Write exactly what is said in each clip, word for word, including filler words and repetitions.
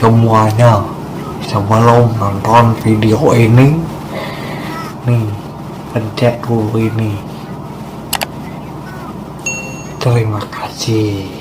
Semuanya, sebelum nonton video ini, nih, pencet dulu ini. Terima kasih.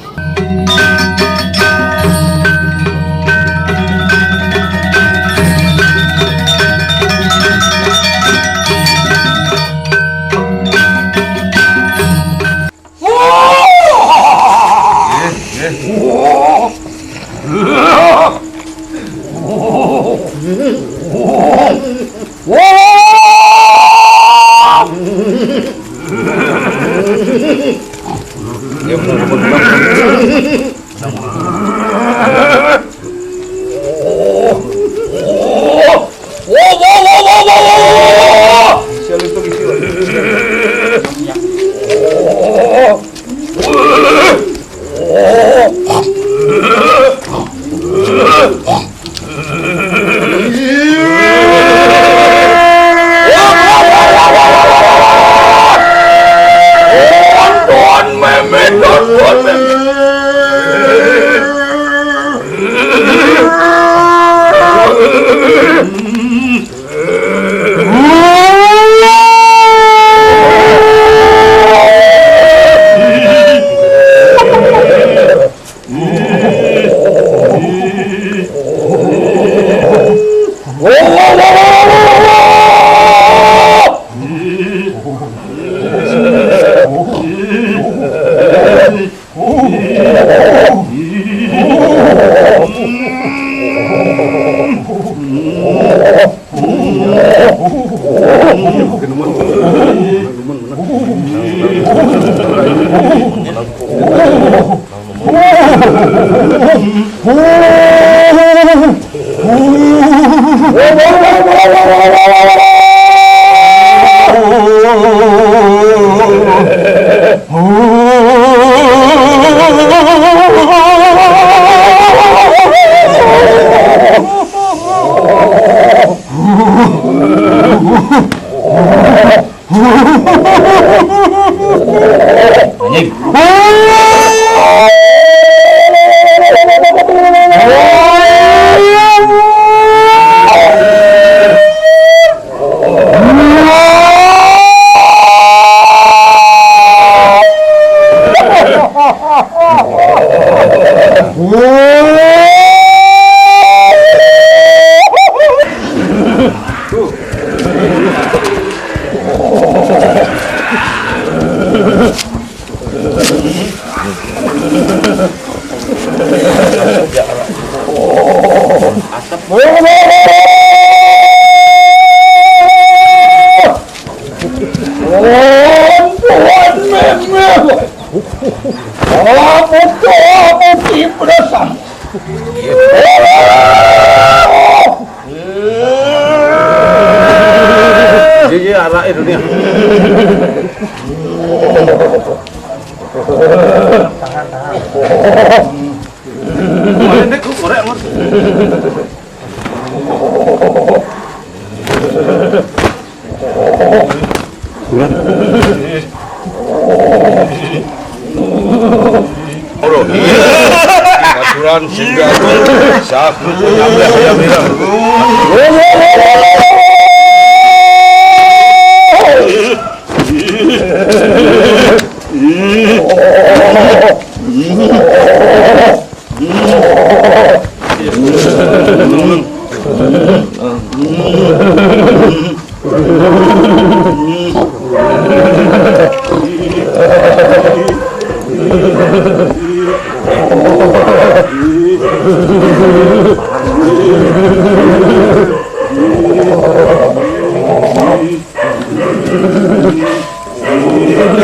Anjing. Iya, iya, arah itu dia. Tahan, tahan. Wah, ini kok korek, Mas. Ora. Aturan sing diatur, saku penyamleh ya bilang.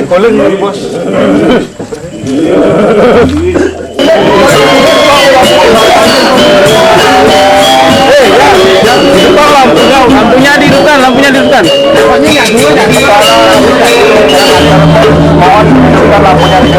Calling, Bos. Lampunya, lampunya dihidupkan, lampunya dihidupkan. Mohon hidupkan lampunya dulu.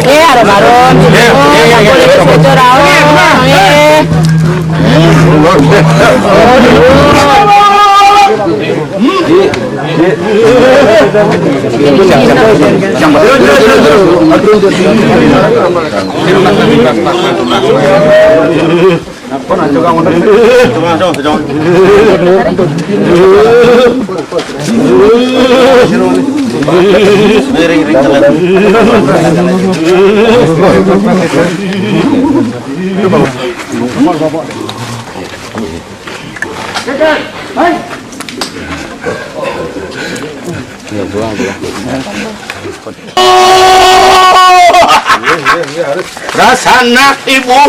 Eh, ada baron. Eh, aku lagi bocor, ah. Eh. Rasana ibu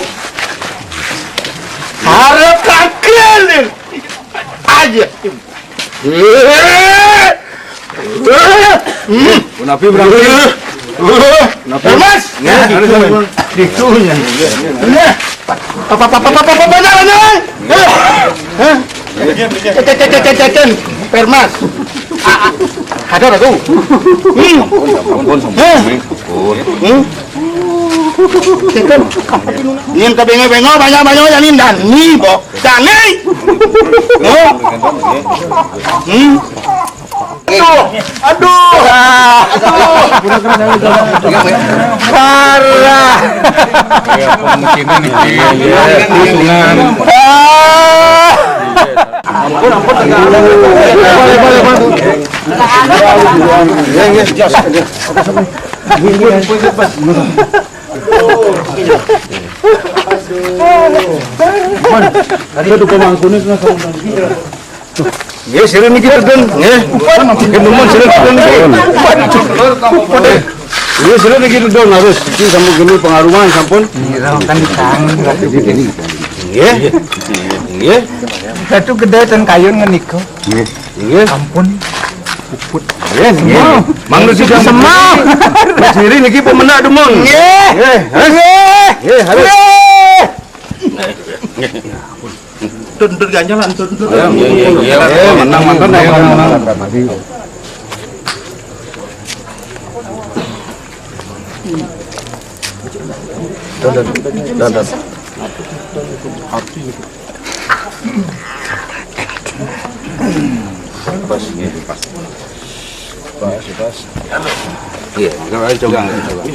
harap kangkilin aja. Eh, eh, hmm. Kenapa berangkat? Eh, eh. Kenapa? Eh, Mas. Ya, ada sama. Ditunya. Apa, apa, apa, apa, apa, apa, apa, apa? Eh, eh. Cek, cek, cek, cek, cek, cek. Permas. Ah, ah. Ada aku. Hmm. Ampun, ampun, ampun. Eh. Ampun. Hmm. Cek, kan. Nin kabenge-benge, banyak-banyak, ya, Nin, dan ni, bo. Dan ni. Oh. Hmm. Aduh. Aduh. Aduh. Parah. Kayak pemukiman nih. Iya, iya. Sungai. Ah. Ampun, ampun. Boleh, boleh, boleh. Iya, iya. Tadi ada pemangkunya kena sama. Nggih, sira niki tedun, nggih. Nggih, nuwun sira tedun niki. Nggih, sira niki tedun harus iki sampun geni pengaruhan sampun. Nggih. Nggih. Batu gedhe ten kayun ngenika. Nggih. Nggih. Ampun. Puput. Nggih, nggih. Mangga sida semua. Mas Heri niki pemenang dumun. Nggih. Nggih, harus. Nggih. Nggih, harus. Nggih. Entut, entut ganjalan, entut, entut. Iya, iya, iya, iya. Eh, menang, menang, menang, menang. Tuh, tuh, tuh, tuh. Pas, iya, pas. Pas, pas. Iya, coba, coba, coba.